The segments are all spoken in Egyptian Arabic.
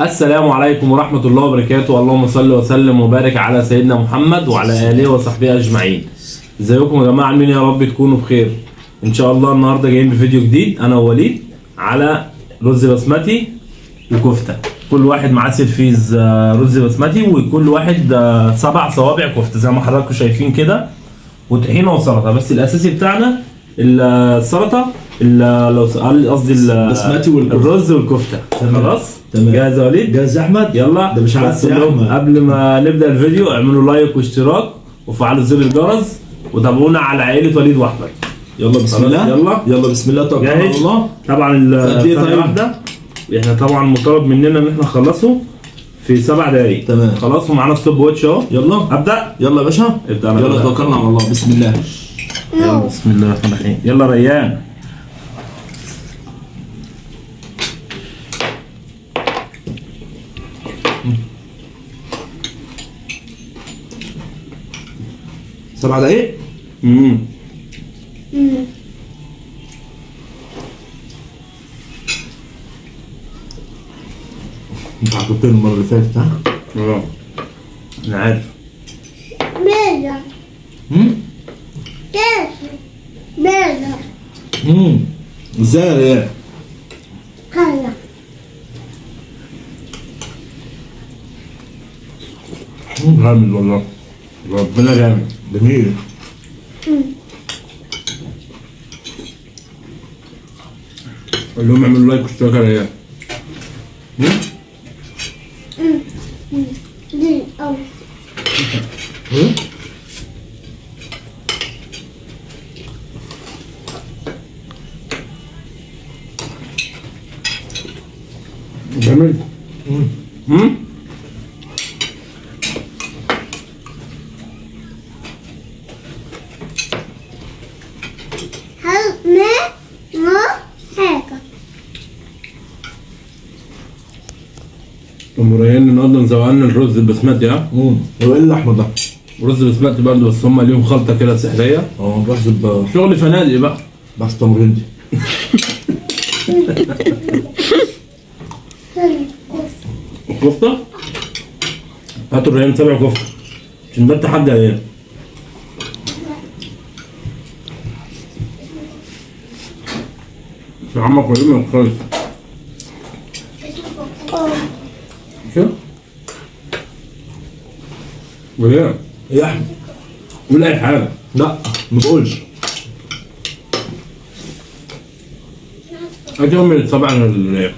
السلام عليكم ورحمة الله وبركاته. اللهم صل وسلم وبارك على سيدنا محمد وعلى آله وصحبه أجمعين. ازيكم يا جماعة، عاملين يا رب تكونوا بخير إن شاء الله. النهاردة جايين بفيديو جديد أنا ووليد على رز بسمتي وكفتة. كل واحد معاه سيرفيز رز بسمتي، وكل واحد 7 صوابع كفتة زي ما حضراتكم شايفين كده، وطحينة وسلطة. بس الأساسي بتاعنا السلطة، قصدي البسمتي والرز والكفته. خلاص تمام، جاهز يا وليد؟ جاهز يا احمد؟ يلا. ده مش عارف يا احمد. قبل ما نبدا الفيديو اعملوا like واشتراك وفعلوا زر الجرس وتابعونا على عائلة وليد واحمد. يلا بسم الله. يلا يلا بسم الله، توكلنا على الله. طبعا الثانية واحدة، احنا طبعا مطالب مننا ان احنا نخلصه في 7 دقايق. تمام خلاص، ومعانا stopwatch اهو. يلا ابدا. يلا يا باشا ابدا. يلا توكلنا على الله، بسم الله. يلا بسم الله الرحمن الرحيم. يلا ريان. سبع دقايق؟ انت عجبتني المرة اللي فاتت ها؟ اه انا عارف. ماذا؟ ماذا؟ ازاي يا ريان؟ قلة. جامد والله، ربنا جامد. جميل. قول لهم اعملوا like واشتراك يا ريان. جميل. ام ريان النهارده مزوقنا الرز البسمتي. ها؟ هو ايه اللحمة ده؟ رز بسمتي برضه، بس هم ليهم خلطه كده سحريه. بحسب شغل فنادق بقى، بحسب تمر هندي. كفته؟ هاتوا الريان 7 كفته عشان ده التحدي يا ريان. يا عمك وليد ما خالص. كده؟ وليه؟ يا احمد قول اي حاجة. لا ما بقولش. ادي امي طبعا ال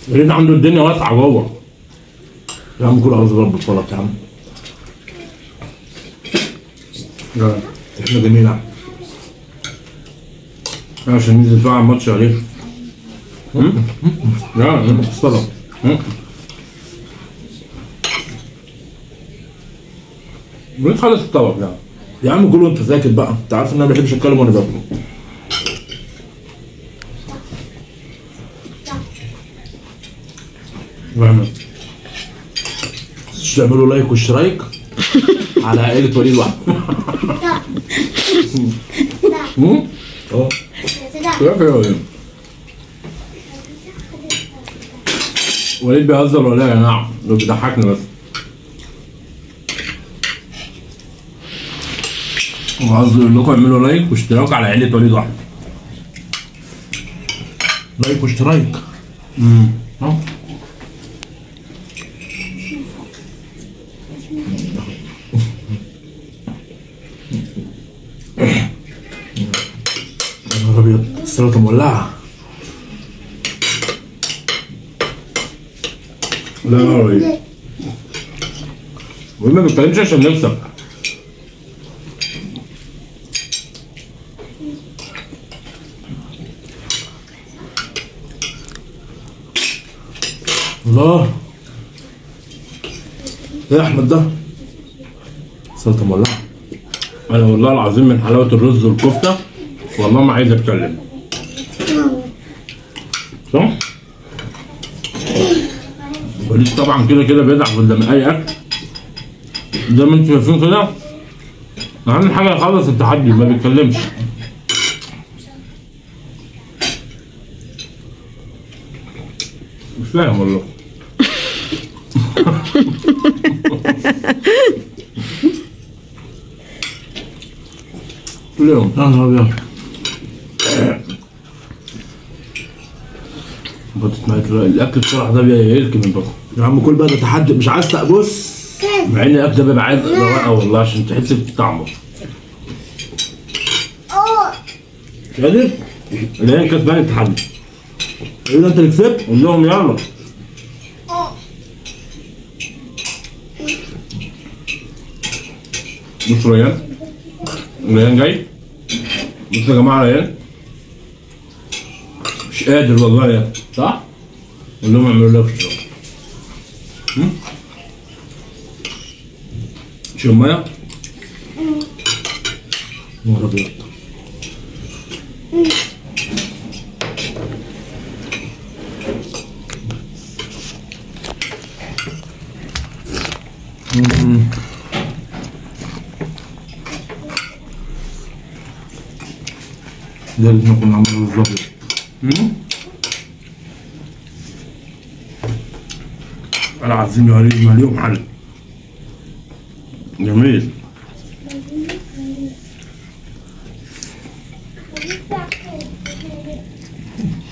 وليد عنده الدنيا واسعة جوه. يا عم كل عاوز ضرب بالفلك يا عم. لا احنا جميلة عشان ننزل فيها على الماتش عليه. لا الصلاة. وليد خلص الطبق ده يا عم. كله انت ساكت بقى، انت عارف ان انا ما بحبش اتكلم وانا باكل. تعملوا like واشتراك على عائلة وليد واحمد. اه وليد بيهزر ولا يا جماعة؟ ده بيضحكني بس. وقصدي اقول لكم اعملوا like واشتراك على عائلة وليد واحمد. like واشتراك. يا نهار ابيض، السلطة مولعه. لا يا وليد، ما بنتكلمش عشان نكسب. الله، ايه يا احمد ده؟ سلطة مولعه. انا والله العظيم من حلاوة الرز والكفته والله ما عايز اتكلم. صح؟ وليد طبعا كده كده بيضعف قدام اي اكل زي ما انتم شايفين كده. اهم حاجة يخلص التحدي ما بيتكلمش. مش فاهم والله. كل يوم يا نهار ابيض. الاكل بصراحة ده بيلكم من بطن يا عم. كل بقى ده تحدي، مش عايز تبص، مع ان الاكل ده بيبقى عايز رواقه والله عشان تحس بطعمه. قادر؟ اللي كسبان التحدي. ايه ده انت اللي كسبت؟ قول لهم يلا. بص ريان، ريان جاي. بصوا يا جماعة ريان مش قادر والله يا صح؟ قول لهم اعملوا لك الشغل. شرب مية؟ نهار ابيض. ده اللي احنا كنا عاملينه بالظبط. انا عايزين يا ريت ما ليهم حل. جميل.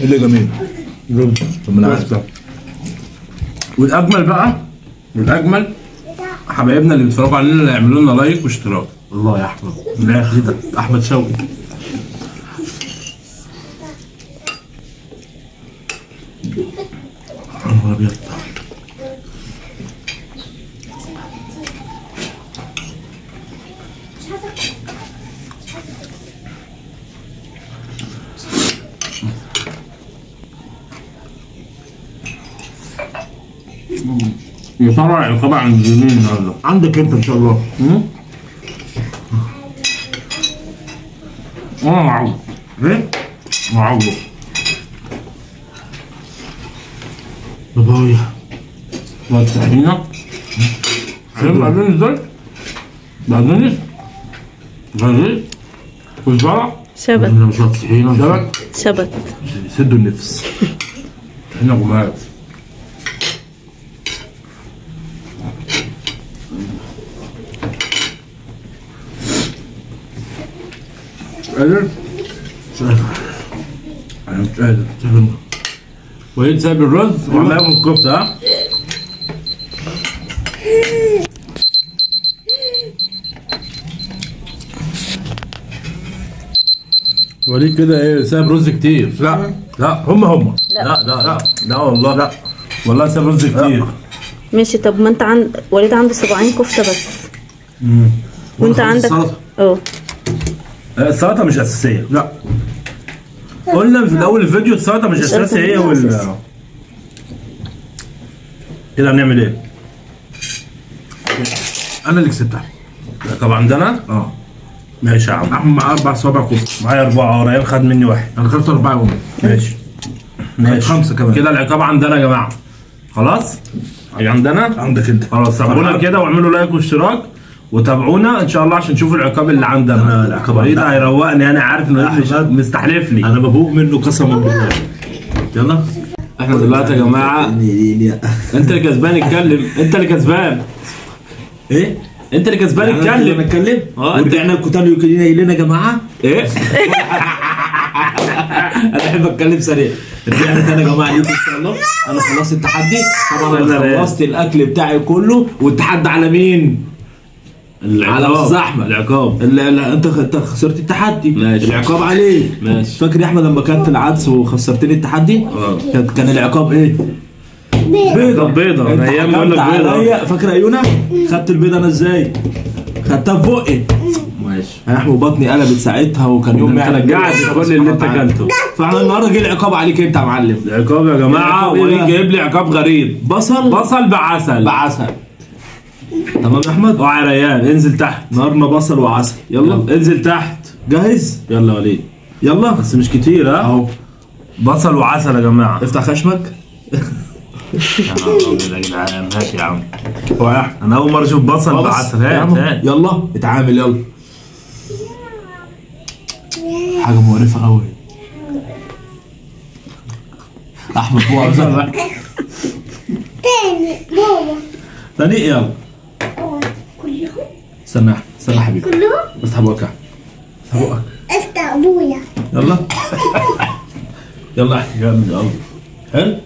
ايه اللي جميل؟ طب ما انا عارف. والاجمل بقى، والاجمل حبايبنا اللي بيتفرجوا علينا اللي يعملوا لنا لايك واشتراك. الله يا احمد، من الاخر كده احمد شوقي. يا نهار ابيض. يا ترى العقاب عند مين النهارده؟ عندك انت ان شاء الله. انا معوض. ايه؟ معوض. بابايا والطحينه. فين بقدونس دول؟ بقدونس؟ غزير؟ كزبره؟ شبت. مش طحينه، شبت؟ شبت. سدوا النفس. طحينه جمال. قادر؟ مش قادر. انا مش قادر. وليد سايب الرز وعمال ياكل كفته. ها؟ وليد كده ايه سايب رز كتير. لا لا هم لا لا لا لا والله لا والله سايب رز كتير. ماشي. طب ما انت عند وليد عنده صباعين كفته بس. وانت عندك اه السلطة مش اساسية. لا قلنا في الاول الفيديو السلطة مش اساسية. هي وال كده هنعمل ايه؟ انا اللي كسبتها. طبعا ده انا؟ اه ماشي يا عم. احمد معاه 4 صوابع كفته. معايا 4. ريان خد مني 1. انا خدت 4 ومن. ماشي ماشي. 5 كمان. كده العقاب عندنا يا جماعة. خلاص؟ عندنا؟ عندك انت. خلاص تابعونا كده واعملوا لايك واشتراك وتابعونا ان شاء الله عشان تشوفوا العقاب اللي عندنا. انا العقاب وليد هيروقني، انا عارف انه مش مستحلف لي. انا ببوق منه قسما بالله. يلا احنا دلوقتي يا جماعة انت اللي كسبان اتكلم. انت اللي كسبان. ايه؟ انت اللي كسبان اتكلم. اتكلم؟ ورجعنا لكم تاني لنا يا جماعة. ايه؟ انا احب اتكلم سريع. رجعنا تاني يا جماعة ليكم ان شاء الله. انا خلصت التحدي طبعا، انا خلصت الاكل بتاعي كله. والتحدي على مين؟ على الزحمة. العقاب. لا انت خسرت التحدي. ماشي. العقاب عليك. ماشي. فاكر يا احمد لما كانت العدس وخسرتني التحدي؟ كان العقاب ايه؟ بيضة. بيضة. انا ايام بقول لك بيضة. فاكر يا يونا؟ خدت البيضة انا ازاي؟ خدتها في بقي. ماشي. يا احمد بطني قلبت ساعتها وكان يوم انت رجعت كل اللي انت اكلته. فاحنا النهارده جه العقاب عليك انت يا معلم. العقاب يا جماعة وليد جايب لي عقاب غريب. بصل. بصل بعسل. بعسل. تمام يا احمد؟ اوعى يا ريان انزل تحت. نارنا بصل وعسل. يلا انزل تحت. جاهز؟ يلا يا وليد. يلا بس مش كتير. ها؟ اهو بصل وعسل يا جماعة. افتح خشمك. يا نهار ابيض يا جدعان. هات يا عم. انا اول مرة اشوف بصل بعسل. هات هات يلا اتعامل. يلا حاجة مقرفة قوي. احمد بوع تاني بابا. تاني يلا. كلهم. استنى استنى يا حبيبي. كلهم؟ افتح بقك. افتح بقك. افتح ابويا. يلا. يلا احكي جامد قوي. حلو؟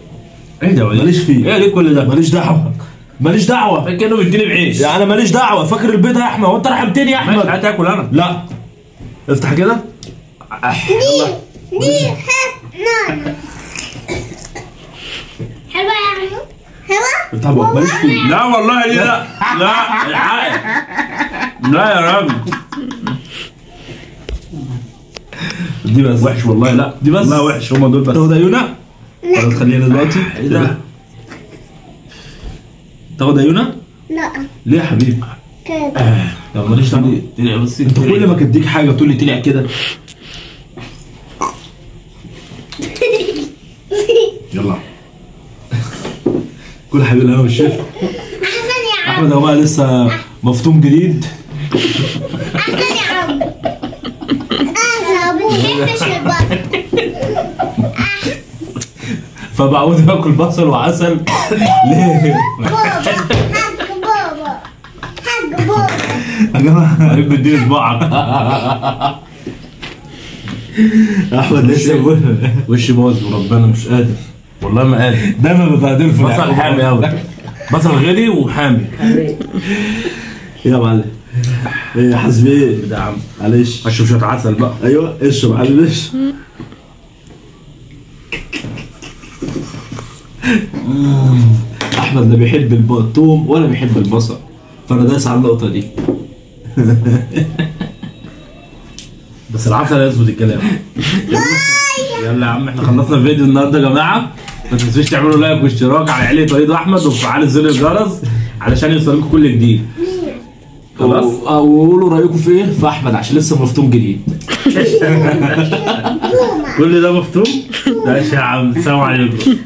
ايه ده؟ ماليش فيه. ايه ليه كل ده؟ ماليش دعوه. ماليش دعوه. كانه بيديني بعيش. يعني انا ماليش دعوه، فاكر البيضة يا احمد؟ هو انت رحمتني يا احمد؟ ماشي هتاكل انا. لا. افتح كده. دي حلوة حلوة يا عمو. حلوة؟ افتح بقك. ماليش فيه. لا والله دي لا. لا الحق. لا يا راجل. دي بس وحش والله. لا دي بس. لا وحش، هما دول بس. تاخد عيونة؟ ولا تخلينا دلوقتي؟ ايه ده؟ تاخد عيونة؟ لا. ليه يا حبيبي؟ كده. لا ماليش دعوة. طلع بس. انت كل ما تديك حاجة تقول لي طلع كده. يلا كل حبيبي انا والشيف. احسن يا عم. احمد هو لسه مفطوم جديد. احسن يا عم. انا بحبش البصل. فبعود باكل بصل وعسل. ليه؟ بابا حق بابا حق بابا يا جماعة. حبيبي اديني صباعك. احمد لسه بيقول وشي باظ وربنا مش قادر والله ما قادر. دايما ببهدله في بصل حامي قوي. بصل غلي وحامي. يا معلم ايه حاسس بايه؟ ده يا عم معلش اشرب شوية عسل بقى. ايوه اشرب معلش. احمد لا بيحب الثوم ولا بيحب البصل، فانا دايس على النقطة دي. بس العسل هيظبط الكلام. يلا يا عم احنا خلصنا الفيديو النهارده يا جماعة. ما تنسوش تعملوا like واشتراك على عيله وليد واحمد وفعلوا زر الجرس علشان يوصلكم كل جديد. خلاص وقولوا رايكم في ايه في احمد عشان لسه مفتوم جديد. كل ده مفتوم؟ ماشي يا عم، السلام عليكم.